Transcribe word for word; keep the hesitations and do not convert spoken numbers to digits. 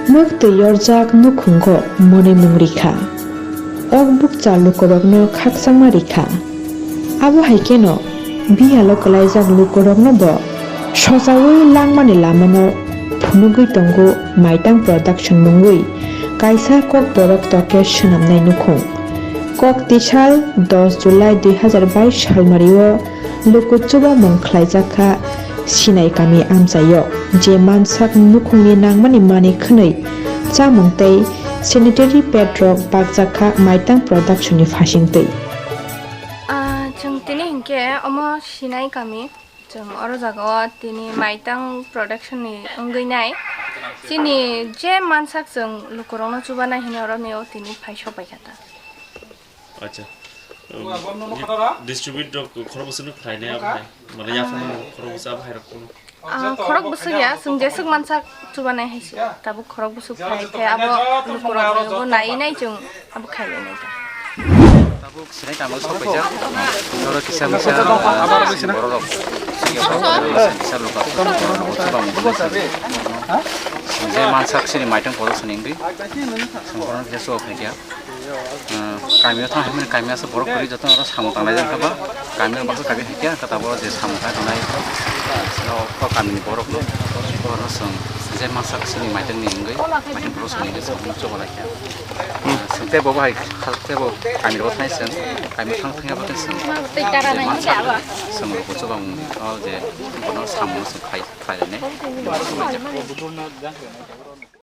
Mwktwi yorjak nukhungo mwnwi mung rikha. Ok bukcha lukurokno khakchangma rikha. Abo hai kheno bihalo kwlaijak lukurokno bo sochaui langmani lamano phunugwi tongo Maitang Production mungwi kaisa Kokborok toke swnamnai nukhung. Kok tisal dos July dui hazar bais salmario luku chubamung khlaijak kha Sinai kami amchaio, je mansak nukhungni nangmani manwi khwnwi chamung tei sanitary pad rok bakjak kha Maitang Production ni phasingtwi. Ah, chwng tini hinkhe omo Sinai kami, chwng oro jagao tini Maitang Production ni wngwi nai. Chini je mansak chwng lukurokno chubanai hinwi oro nio tini phai sok bai kha ta. Acha. Distribute rok khorok bwswk no khlainai abo hai. Mane yaphang khorok bwswk abo hai rok kuno. Ah, khorok bwswk ya, chwng jeswk mansak chubanai hai se. Tabuk khorok bwswk khai khai abo lukurok bo nai nai chwng abo khai lai nai ta. Tabuk sinai tamo sok paijak. Oro kisa misa, ah, borok rok. Kisa loka. Je mansak sini maitang kodo sini ndi. Sengkorno kisa sok khai dia. Ah, kamio thang hwnmani kamio aswk borok kwrwi jotono oro samung tanglai jak kha ba, kamio baksa kabi hai khe, khe tabuk je samung tanglai tongnai, no, o kamini borok no, borok no chwng je mansak sini maitang ni wngwi, maitang borok sini wngwi samung no choba lai kha. Ah, chwng tei bo hai, tei bo kami rogo thang chwng, kamio thang thang ya bo khe chwng je mansak, chwng rok bo choba mung ni, o je bono samung no chwng khai, khlai lai nai, bo chwng lai jak.